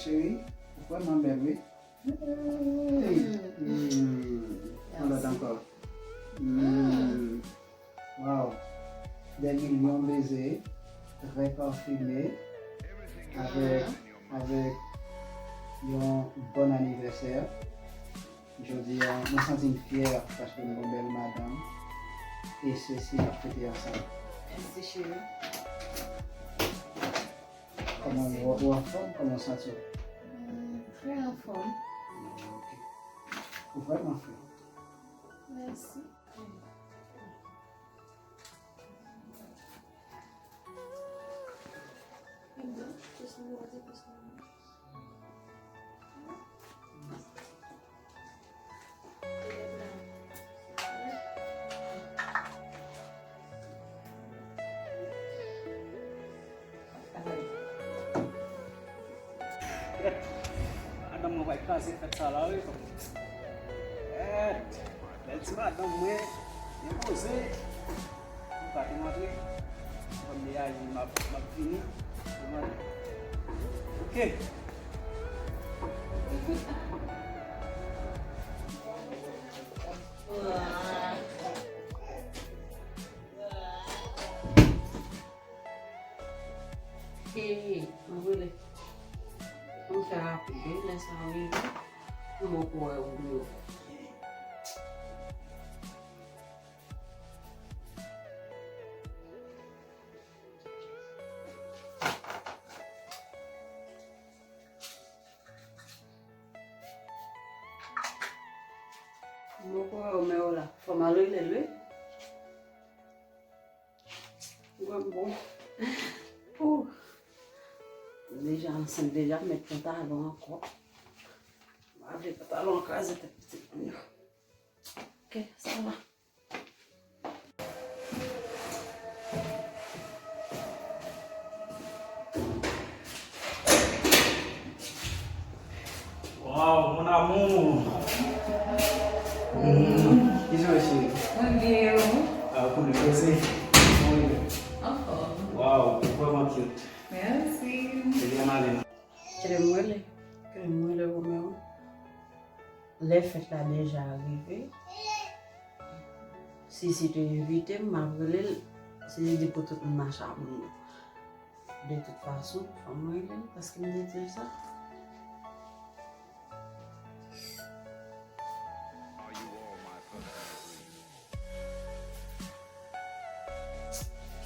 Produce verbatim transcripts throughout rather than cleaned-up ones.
Cheri, ou vrèman bèl, wi. Hey. Mm. Yon lòt ankò. Mm. Wow. Des millions baisers, très parfumé, avec, avec yon bon anivèsè. Jodi a, mwen santi m fyè paske m gon bèl madanm. E sesi n ap fete ansanm. Mèsi, cheri. Kòman w, ou anfòm? Kòman w santi w? Mm, trè anfòm. Ok. Ou vrèman fè. Mèsi. Madanm mwen pral kraze fèt sa la, wi. Bèl ti madanm mwen, byen poze. Mwen pa te montre. Kòm li a, m ap, m ap vini. Ok. Hey, mwen rele. Mwen fè rapid, wi, lè sa rive. Mwen poko wè ou yo. Mwen poko wè ou, men ou la. Fò m al rele l, wi. Mwen bon. Ouh. Deja ansent deja, m met pantalon ankò. M pa vle pantalon an kraze tèt pitit mwen yo. Ok, sa va. Wow, mon amour. Mm. Kijan w ye, cheri? Mwen byen, e ou? Ah, cool, poze. Mwen byen. Anfòm. Wow, ou vrèman cute. Mèsi. Ebyen, n ale. Kite m rele. Kite m rele Romeo. Lè fèt la deja rive. Sisi te envite m, m ap rele l. Si li di pou tout moun mache ak moun yo. De tout fason, fò m rele l, paske m te di l sa.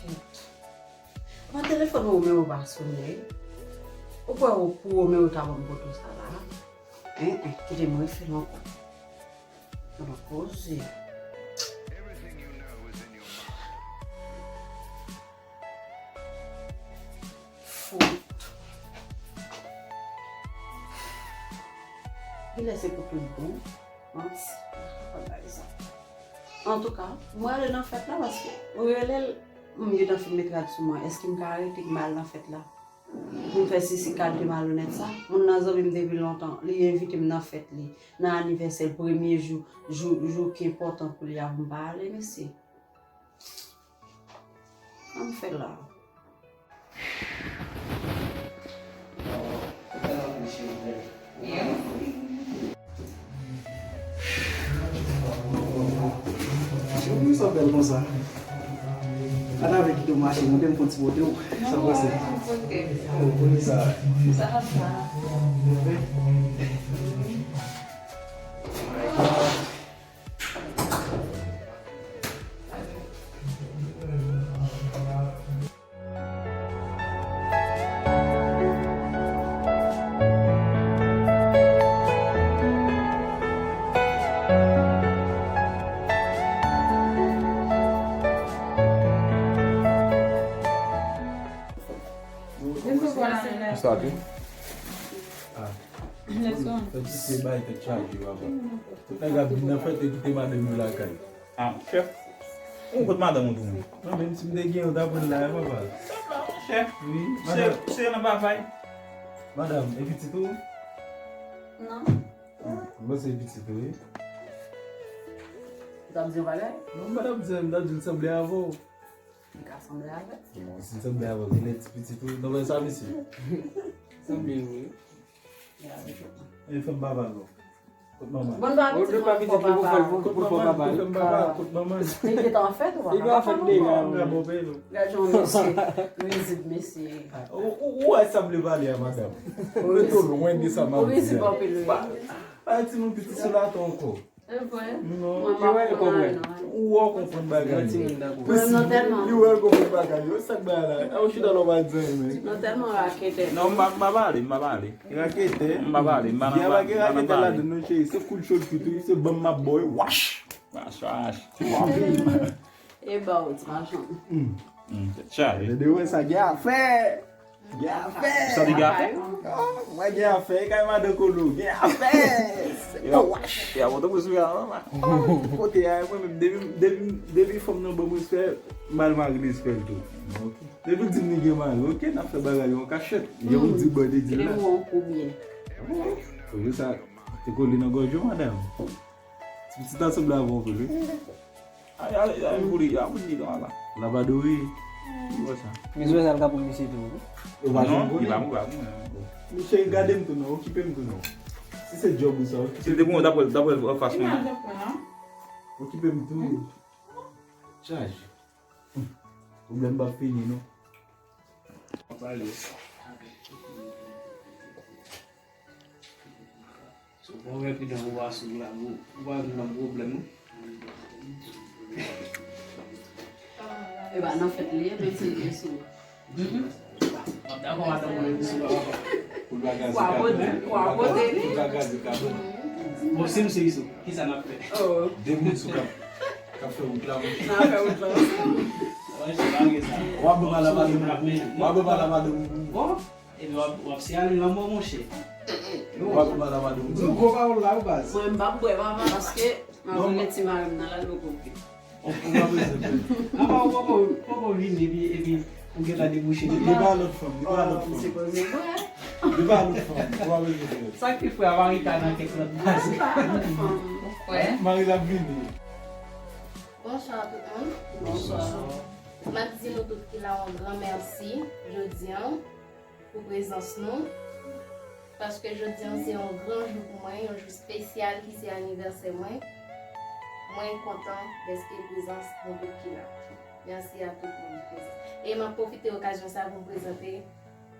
Kèt. Apa telefòn Romeo pa sonnen? Ou kwè ou pou Romeo ta ban m poto sa la? Hein, hein, kite m refè l ankò. An ap poze. Fout. Genlè se pou tout bon. Manti. Antouka, mwen ale nan fèt la paske mwen rele l, m gentan fin met rad sou mwen. Èske m ka rete, m al nan fèt la? Pou m fè Sisi kalite malonèt sa? Moun nan zanmi m depi lontan. Li envite m nan fèt li, nan anivèsè l, premye jou, jou, jou ki enpòtan pou li a, pou m pa ale, mesye. Sa m fè la? Cheri, sa bèl konsa. Gade avèk ki tou mache, mande m fon ti pote w. Sa w panse? Oh, poze sa. Sa va. Sa te? Ah. Fè ti se bay tèt chaje, papa. Tout nèg ap vin nan fèt e kite madanm yo lakay. Ah, chèf. Ou kot madanm ou tounen? Non, menm si m te gen, ou ta pran l la, papa. Chèf la, wi, chèf. Wi, se, madanm. Se nan batay. Madanm, e pitit ou? Non. M panse e pitit ou, wi. Ou t ap di yon bagay? Non, m pa t ap di anyen, m t ap di l sanble avè w. Li ka sanble avè l. Bon, si l sanble avè w, genlè ti pitit ou. Non, men sa, mesye. Sanble, wi. E fè m papa non. Kot manman? Bon, ba pitit, fò papa. Kot manman? Fè m papa, kot manman? Li gentan fèt, ou pa ka fè l ankò. Gad yon mesye, rizib mesye. Ou wè sa m vle pale a, madanm? Ou mete w lwen de sa m ap di a. Ou rizib anpil, wi. Pa di nou pitit sou lato ankò. E vre? Non. Li wè l konprann. Ou wè w konprann bagay yo. Mwen, nou tèlman. Li wè l konprann bagay yo. Sa k bagay la? A, ou chita lò pa di anyen, men. Nou tèlman raketè. Non, m pa, m pa pale, m pa pale. Raketè. M pa pale, m pa nan pale. Gen raketè ladan, non, cheri. Se koul cho l fouti, se ban m ap ba w, wash. Wash, wash. E ba w, ti machann. Chale. Depi w wè sa, gen afè. Gen afè. Sa li gen afè? Oh, mwen gen afè, e kay madan Kolo, gen afè. Yo, wash. Ya, bon, tou sou ya, mama. Kote a, mwen menm, depi, depi, depi fanm nan ban m respè, m al mari l respè l tou. Depi l di m li gen mari, oke, n ap fè bagay yo an kachèt. Jan ou di bòde di la. Ou vle sa, te kole nan gòj ou, madanm? Ti pitit la sanble avè w, vre. Ay, ay, ay, pou li, a pou li, la, la. Labadori. Ki wè sa? Mizwè sa l ka pou misye tou, wi. Yo pa janm konnen. Non, li pa pou, pa pou, non. Misye, gade m tou non, okipe m tou non. Si se djòb ou sa, okipe m. Si l te bon, dapre, dapre l, anfas mwen. Okipe m tou. Chaje. Pwoblèm p ap fini, non. Pale. So, bon, repidan ou pa sou la, ou, ou pa vin nan pwoblèm, non? E pa nan fèt li ye, men se li sou. M ap dakò madanm mwen sou la, papa. Pou l pa gaze kabrit. Pou l pa gaze kabrit. Bon, si m se Iso, kisa n ap fè? De moun sou kap, kap fè wout la, monchè. N ap fè wout la ansanm. W ap bò pa la madanm. W ap bò pa la madanm. Bon. Epi w ap, w ap siyale lanmò, monchè. W ap mal avè nou. Di gwo pawòl la, wi, baz. Mwen, m p ap bwè, papa, paske m ap vin ti mari m nan la, l poko vin. Ou, ou pa bezwen pè. Apa ou poko, poko vin, epi, epi ou gentan debouche deja. Li pa lòt fanm, li pa lòt fanm. M sipoze bwè. Li pa lòt fanm, ou pa bezwen pè. Sa k pi fre, Marita nan kèk lòt baz. Li pa lòt fanm. Frè. Mari l ap vini. Bonswa tout moun. Bonswa. M ap di nou tout ki la yon gran mèsi jodi an pou prezans nou. Paske jodi an se yon gran jou pou mwen, yon jou espesyal ki se anivèsè mwen. Mwen kontan dèske prezans nou tout ki la. Mèsi a tout moun ki prezan. E m ap pwofite okazyon sa pou m prezante,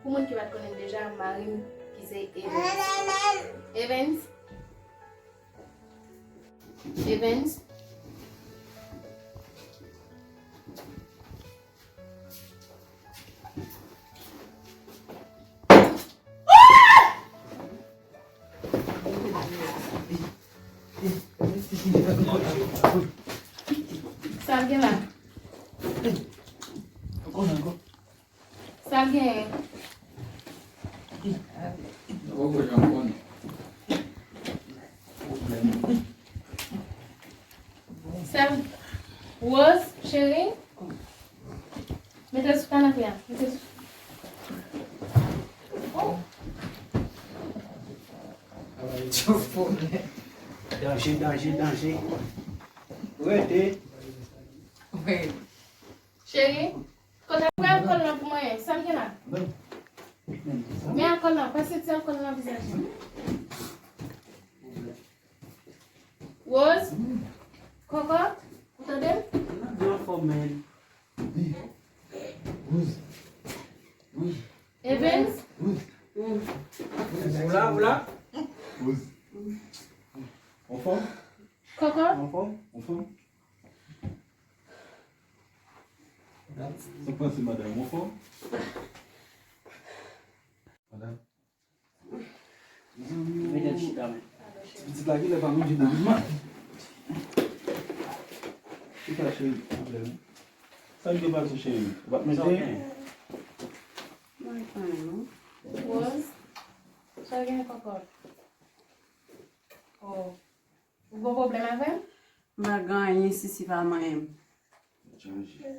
pou moun ki pa t konnen m deja, mari m ki se Evens. Evens. Evens. Sa l gen la? Sa l genyen? Sèl Rose, cheri, mete l sou kanape a. Mete l sou. Danje, danje, danje. Rete. Cheri. Kote pran alkòl lan pou mwen? Sa m gen la? Men alkòl lan, pase ti alkòl lan nan vizaj mwen. Rose, Kòkòt, ou tande m? Ou anfòm, men. Rose. Evens. Rose. Ou la, ou la? Rose. Anfòm? Kòkòt. Anfòm? Anfòm? Sa k pase, madanm, ou anfòm? Madanm. Mezanmi, mete l chita, men. Ti pitit la genlè pa manje nan vin mal. Chita, cheri, pwoblèm. Sa k te pase, cheri? Ou pa t manje? Mwen fè non. Rose, sa gen, Kòkòt? Oh. Ou gon pwoblèm avè m? M pa gen anyen, Sisi pa manyen m. Chanje.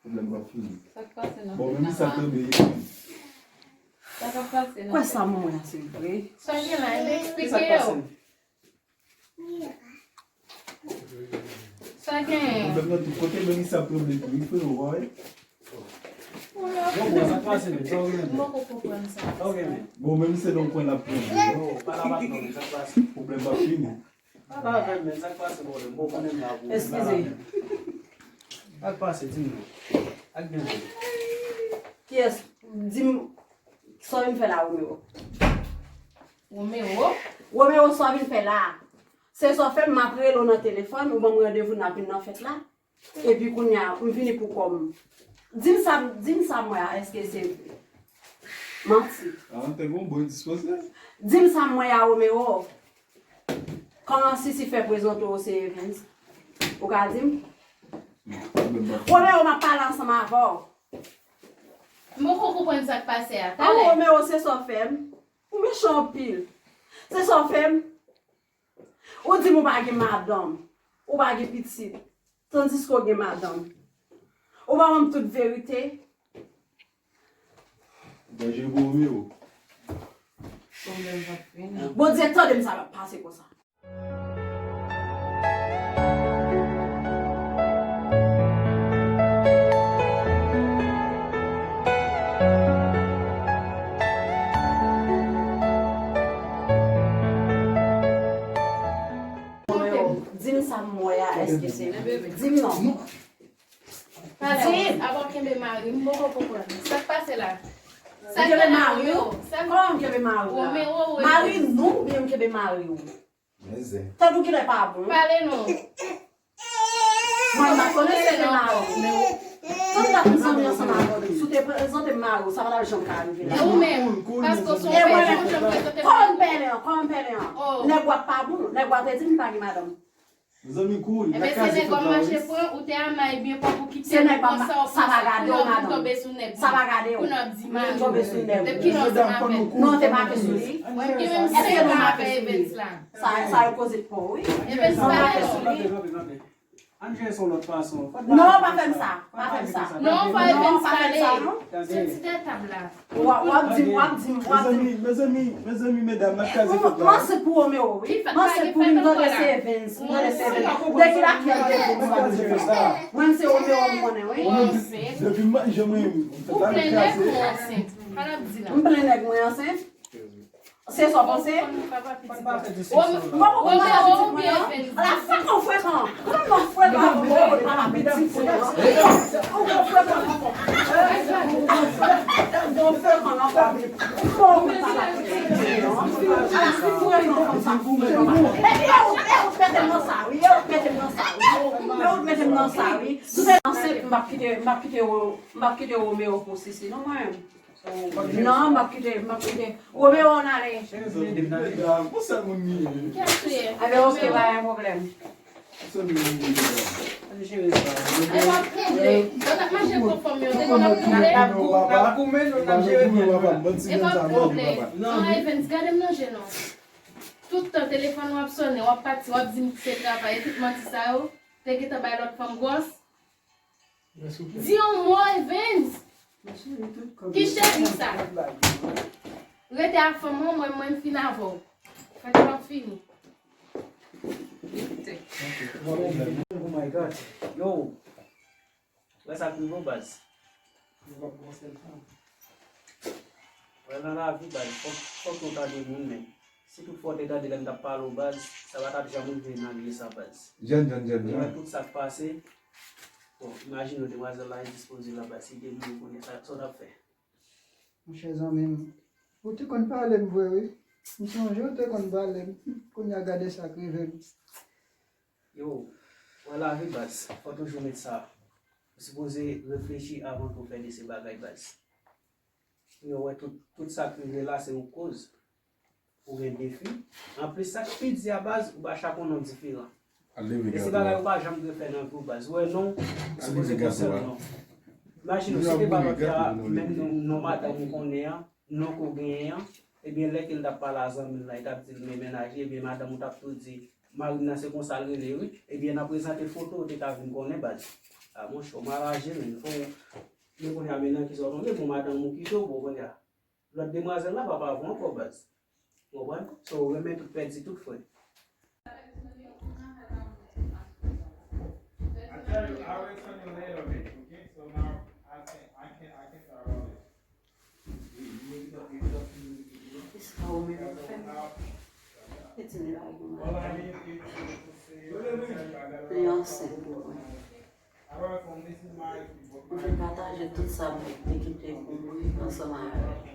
Pwoblèm pa fini. Sa k pase nan... Bon, men sa k tonbe. Sa k ap pase nan... Kwè sa mwen wè a, se vre. Sa gen la, e eksplike yo. Sa gen. Pwoblèm nan tout kote, men sa k tonbe tou, wi, frè, ou pa wè? Ou la Bon, bon, sa k pase, men? Sa w gen, men? M poko konprann sa. Sa w gen, men? Bon, menm se nan kwen l ap pran. Yo, pale avè m non, men, sa k pase? Pwoblèm pa fini. Pale avè m, men, sa k pase, pwoblèm? Bon, konnen m la pou. Eskize. Sa k pase, di m non. Ak gen. Kiyès? Di m, sa w vin fè la, Romeo? Romeo? Romeo, sa w vin fè la? Se sa w fè m, m ap rele w nan telefòn, ou ban m randevou n ap vin nan fèt la. Epi kounye a, m vini pou kò m. Di m sa, di m sa m wè a, èske se manti? Ah, te gon bon dispoze. Di m sa m wè a, Romeo. Kòman Sisi fè prezante w se Evens? Ou ka di m? Romeo, m ap pale ansanm avè w. M poko konprann sa k pase a. Talè. Romeo, se sa w fè m. Ou mechan anpil. Se sa w fè m. Ou di m ou pa gen madanm. Ou pa gen pitit. Tandiske w gen madanm. Ou pa ban m tout verite. Danje pou Romeo. Pwoblèm pa fini. Bondye tande m sa p ap pase konsa. Di m sa m wè a, èske se, di m non. Talè, apa w kenbe mari m, m poko konprann. Sa k pase la? Sa k pase la, Romeo? Kòman m kenbe mari w la? Mari nou oubyen m kenbe mari w? Tann ou genlè pa bon. Pale non. Mwen, m pa konnen se mari w. Tout tan m zanmi ansanm avè w, si w te prezante m mari w, sa pa t ap janm ka rive la. E ou menm, paske w se yon pèlen, ou janm prezante m. Kòman m pèlen an? Kòman m pèlen an? Nèg w ap pa bon. Nèg w ap te di m li pa gen madanm. Mezanmi, kouri. Ebyen, se nèg w ap mache pran, ou te a may byen pwòp, ou kite m pran sa w pran, sa, kounye a w vin tonbe sou nèg. Sa pa gade w. Kounye a w ap di m a. Depi kilè w ansanm avè l? Non, te make sou li. Mwen, m gen menm senk an avè Evens la. Sa, sa yo koze pou ou, wi. Evens pa la non. Ann jere sa yon lòt fason. Non, pa fè m sa. Pa fè m sa. Non, fò Evens pale. Se ti de tab la. W ap, w ap di m, w ap di m, w ap di m. Mezanmi, mezanmi, mezanmi, medam, n ap kraze fèt la. Mwen se pou Romeo, wi. Mwen se pou li, m tande se Evens, m tande se Evens. Depi lakèl de Evens, m ap di sa. Mwen se Romeo, m konnen, wi. Depi m manje mwen, m fèt la, m kraze. M plen nèg mwen ansent. Se sa w panse? Mwen poko konn sa pitit mwen an. Ala fèk ou frekan. Kòman mwen frekan? Ou frekan ankò. Ou frekan ankò. Ou frekan ankò. Ou frekan ankò. Ala si frekan konsa. Epi e ou, e ou mete m nan sa wi. E ou mete m nan sa wi. E ou mete m nan sa wi. Tout se nan sèt, m p ap kite, m p ap kite, m p ap kite Romeo pou Sisi non mwen. Non, m ap kite, m ap kite. Romeo, ann ale. Cheri, se yon nèg la, pou sèl moun li ye. Kiyès ou ye? Ebyen, oke, pa gen pwoblèm. Sèl moun li ye. Ann jere sa. E pa pwoblèm. Yo t ap mache konfòm yo, te konn ap goumen. N ap gou-, n ap goumen, nou n ap jere byen nou la. E pa pwoblèm. Non, Evens, gade m nan je non. Tout tan telefòn w ap sonnen, w ap pati, w ap di m se travay, e tout manti sa yo, te gentan bay lòt fanm gwòs. Di yon mo, Evens. Ki cheri sa? Rete ak fanm mwen, mwen, mwen m fin avè w. Fèt la ap fini. Oh my God. Yo. Wè sa k rive w, baz. Wè nan lavi, baz, fòk, fòk nou tande moun, men. Si tout fwa w te tande lè m t ap pale w, baz, sa pa t ap janm rive nan lye sa, baz. Jèn, jèn, jèn, jèn. Tout sa k pase, bon, imajine w, demwazèl la endispoze la, baz, si te mouri kounye a, sa, sa w t ap fè? Monchè zanmi m, ou te konn pale m vre, wi. M sonje w te konn pale m. Kounye a gade sa k rive m. Yo, wè lavi, baz, fò toujou met sa. Ou sipoze reflechi avan ke w fè de se bagay, baz. Yo, wè tout, tout sa k rive la, se ou k koz. Ou gen de fi. Anplis, sa k pi di a, baz, ou ba chak yon non diferan. E se bagay ou pa janm dwe fè nan vi w, baz. Ou wè non, ou sipoze gen yon sèl non. Imajine w, si te pa lòt la, menm non, non madanm ou konnen an, non ke w genyen an, ebyen, lè ke l t ap pale a zanmi l la, li t ap di l men mennaj li, ebyen, madanm ou t ap tou di, mari m nan se konsa l rele, wi. Ebyen, nan prezante foto, ou te ka vin konnen, baz. A, monchè, w mal aje, men fò w, men kounye a, men nan kisa w tonbe, bon, madanm ou kite w, bon, kounye a. Lòt demwazèl la p ap avè w ankò, baz. Ou konprann? So, ou renmen tout pèdi tout, frè. I tell you, I will explain you later, babe, okay? So now, I can't, I can't, I can't talk about it. Li pa gen madanm. Li ansent pou mwen. Mwen vin pataje tout sa Mike te kite pou mwen ansanm avè l.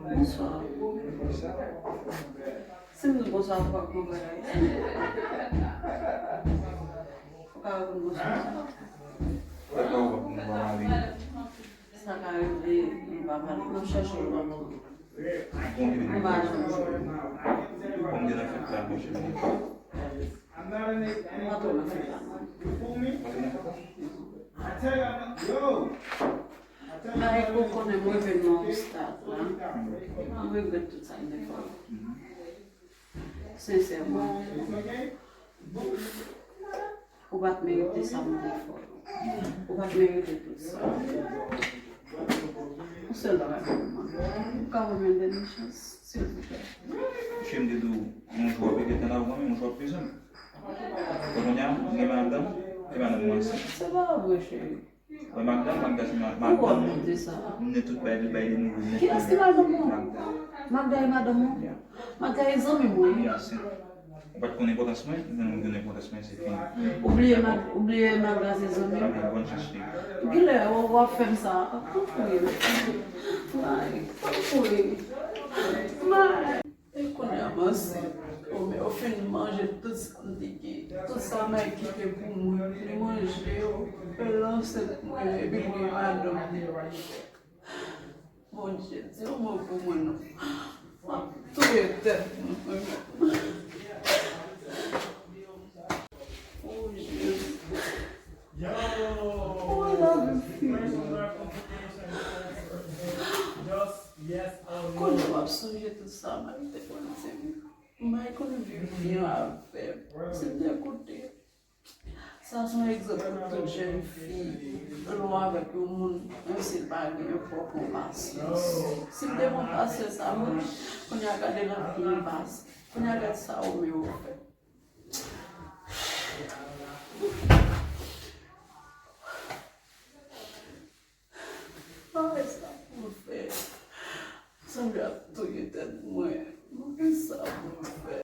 Bonswa. Si m di bonswa, ou pa konn bagay. Ou pa konn bonswa. Sa ka rive, nou pa pale. Nou chèche yon lòt moun. Ou pa janm jwe. Ou pa nan fèt la, monchè. Ou pa twò nan fèt la, non. Ay, ou konnen mwen vin nan stad la. Mwen regrèt tout sa m te fè. Sensèman. Ou pa t merite sa m te fè w. Ou pa t merite tout sa. Yon sèl bagay pou mwen. Ou ka ban m yon dènye chans, silvouplè? Monchè, m te di w, yon jou w ap regrèt, yon jou w ap bezwen m. Kounye a, m gen madanm, e madanm mwen ansent. Se pa vre, cheri. Wè, Magda, Magda se ma-, madanm mwen. Ou wè, m te di sa. M gen tout bagay, li bay de nouvèl, m gen tout bagay. Kiyès ki madanm ou? Magda. Magda e madanm ou? Yeah. Magda e zanmi mwen. Yeah, se, ou pa t konn enpòtans mwen, men ou konn enpòtans mwen, se fini. Ou bliye Mag-, ou bliye Magda se zanmi w? Mwen gen bòn chans li. Kilè w, w ap fè m sa? Tanpri. May, tanpri. May. E kounye a m ansent. O, men yo fin manje tout sa m te gen. Tout sa Mike kite pou mwen. Li manje yo. E l ansent mwen. Epi l gen madanm li. Bondye, di yon mo pou mwen non. M ap touye tèt mwen. Oh, Jezi. Oh, lavi fi. Kounye a m ap sonje tout sa Mike te konn di m. Mike konn viv byen avè m. Si m te koute. Sa se yon egzanp pou tout jèn fi. Lè w avèk yon moun, menm si l pa gen yon pwòp yon pasyans. Si m te gen yon pasyans sa mwen, kounye a gade lanpil pase. Kounye a gade sa Romeo fè. Ay, sa pou m fè? Sanble ap touye tèt mwen. Mwen, ki sa pou m fè?